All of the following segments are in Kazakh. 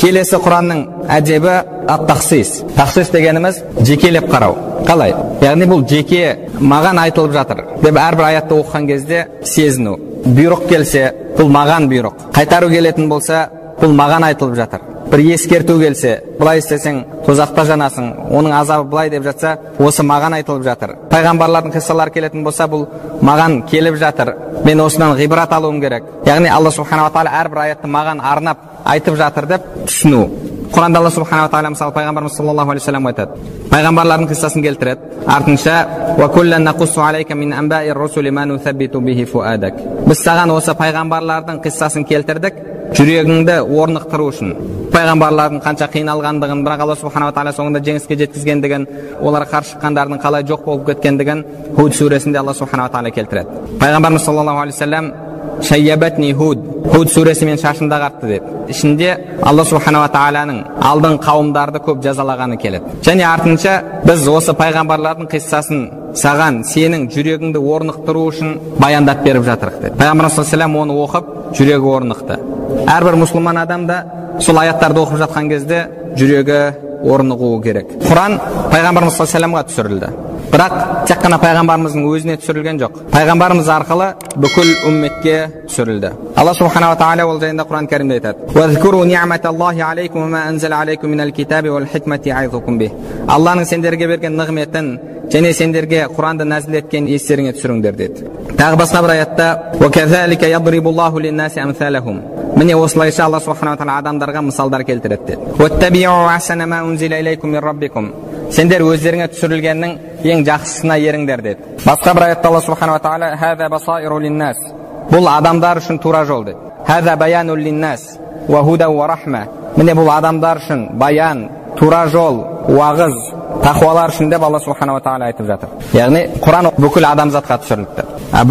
Келесі Құранның әдебі ат-тахсис. Тахсис дегеніміз жекелеп қарау. Қалай? Яғни бұл жеке маған айтылып жатыр деп әрбір аятты оқыған кезде сезіну. Бұйрық келсе, бұл маған бұйрық. Қайтару келетін болса, бұл маған айтылып жатыр. Бір ескерту келсе, былай істесең тозақта жанасың, оның азабы былай деп жатса, осы маған айтылып жатыр. Пайғамбарлардың қиссалары келетін болса, бұл маған келіп жатыр. Мен осынан ғибрат алуым керек. Яғни Алла субханала тағала әрбір аятты маған арнап айтып жатыр деп түсіну. Құранда Алла субханала тағала мысалы пайғамбарымыз саллаллаху алейхи уассалам айтады. Пайғамбарлардың қиссасын келтіреді. Артынша біз саған осы пайғамбарлардың қиссасын келтірдік, жүрегіңді орнықтыру үшін. Пайғамбарлардың қанша қиналғандығын, бірақ Алла субханала тағала соңында жеңіске жеткізгендігін, оларға қарсы шыққандардың қалай жоқ болып кеткендігін Худ сүресінде Алла субханала тағала келтіреді. Пайғамбарымыз саллаллаху алейхи уассалам шайябатни Худ, Худ сүресі мен шашымды ағартты деді. Ішінде Алла субханала тағаланың алдын қауымдарды көп жазалағаны келеді. Және артынша біз осы пайғамбарлардың қиссасын саған, сенің жүрегіңді орнықтыру үшін баяндап беріп жатырық деді. Пайғамбарымыз саллаллаху алейхи уассалам оны оқып, жүрегі орнықты. Әрбір мұсылман адам да сол аяттарды оқып жатқан кезде жүрегі орнығуы керек. Құран пайғамбарымыз саллаллаху алейхи уассаламға түсірілді. Бірақ тек қана пайғамбарымыздың өзіне түсірілген жоқ. Пайғамбарымыз арқылы бүкіл үмметке түсірілді. Алла субханала тағала ол жайында Құран кәрімде айтады. Алланың сендерге берген нығметін және сендерге Құранды нәзіл еткен естеріңе түсіріңдер деді. Тағы басқа бір аятта міне осылайша Алла субханала тағала адамдарға мысалдар келтіреді деді. Сендер өздеріңе түсірілгеннің ең жақсысына еріңдер деді. Басқа бір аятта Алла субханала тағала бұл адамдар үшін тура жол деді. Міне бұл адамдар үшін баян, тура жол, уағыз, тақуалар үшін деп Алла субханала тағала айтып жатыр. Яғни Құран бүкіл адамзатқа түсірілді.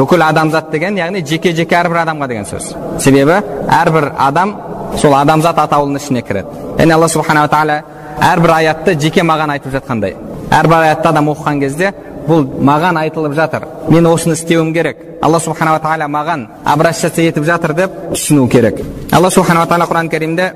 Бүкіл адамзат деген, яғни жеке-жеке әрбір адамға деген сөз. Себебі әрбір адам сол адамзат атаулының ішіне кіреді. Яғни Алла субханала тағала әрбір аятты жеке маған айтып жатқандай. Әрбір аятты адам оқыған кезде бұл маған айтылып жатыр. Мен осыны істеуім керек. Алла субханала тағала маған обращаться етіп жатыр деп түсіну керек. Алла субханала тағала Құран кәрімде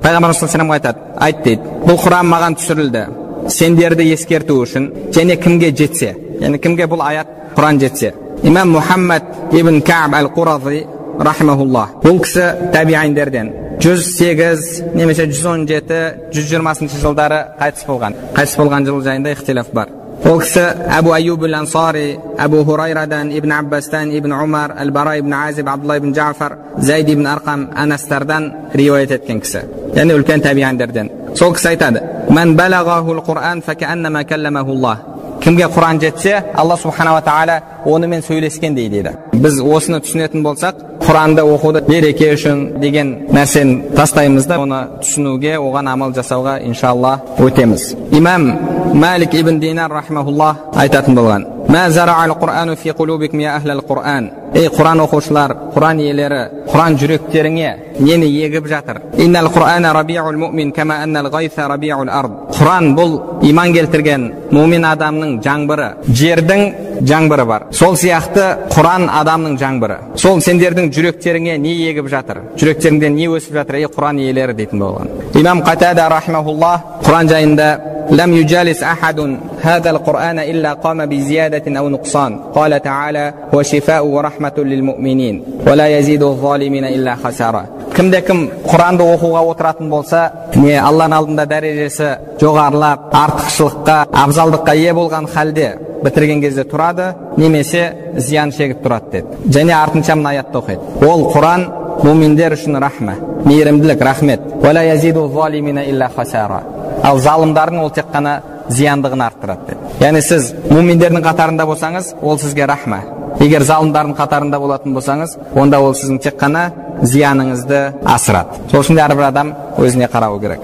Пайғамбарымыз саллаллаху айтады, айт дейді. Бұл Құран маған түсірілді сендерді ескерту үшін және кімге жетсе, яғни кімге бұл аят Құран жетсе. Имам Мухаммад ибн Кааб әл-Қурази рахимахуллах, бұл кісі табиғиндерден 108 немесе 117, 120 жылдары қайтыс болған. Қайтыс болған жыл жайында ихтилаф бар. Ол кісі Әбу Аюб әл-Ансари, Әбу Хурайрадан, Ибн Аббастан, Ибн Умар, Әл-Бара ибн Азиб, Абдулла ибн Жафар, Зайд ибн Арқам, Анастардан риуаят еткен кісі. Яғни үлкен табиғиндерден. Сол кісі айтады: «Ман балағахул Құран факааннама калламахуллах». Кімге Құран жетсе, Алла субханала тағала онымен сөйлескендей дейді. Біз осыны түсінетін болсақ, Құранды оқуды береке үшін деген нәрсені тастаймыз да, оны түсінуге, оған амал жасауға иншалла өтеміз. Имам Малик ибн Динар рахимахуллах айтатын болған: «Ма зара'ал Құр'ану фи қулубикум я ахлал Құр'ан». Ей Құран оқушылар, Құран иелері, Құран жүректеріңе нені егіп жатыр? Иннал Құр'ана рабиул муъмин кама аннал ғайса рабиул ард. Құран бұл иман келтірген мумин адамның жаңбыры, жердің жаңбыры бар. Сол сияқты Құран адамның жаңбыры. Сол сендердің жүректеріңе не егіп жатыр? Жүректеріңде не өсіп жатыр, ей Құран иелері дейтін болған. Имам Қатада рахимахуллах Құран жайында: لم يجالس أحد هذا القرآن إلا قام بزيادة أو نقصان. قال تعالى: هو شفاء ورحمة للمؤمنين ولا يزيد الظالمين إلا خسارة. Кімде кім Құранды оқуға отыратын болса, не Алланың алдында дәрежесі жоғарылап, артықшылыққа, абзалдыққа ие болған халде бітірген кезде тұрады, немесе зиян шегіп тұрады деді. Және артынша мына аятты оқиды. Ол Құран муминдер үшін рахма, мейірімділік, рахмет. ولا يزيد الظالمين إلا خسارة. Ал залымдардың ол тек қана зияндығын арттырады деді. Яғни сіз муминдердің қатарында болсаңыз, ол сізге рахма. Егер залымдардың қатарында болатын болсаңыз, онда ол сіздің тек қана зияныңызды асырады. Сол үшін де әрбір адам өзіне қарауы керек.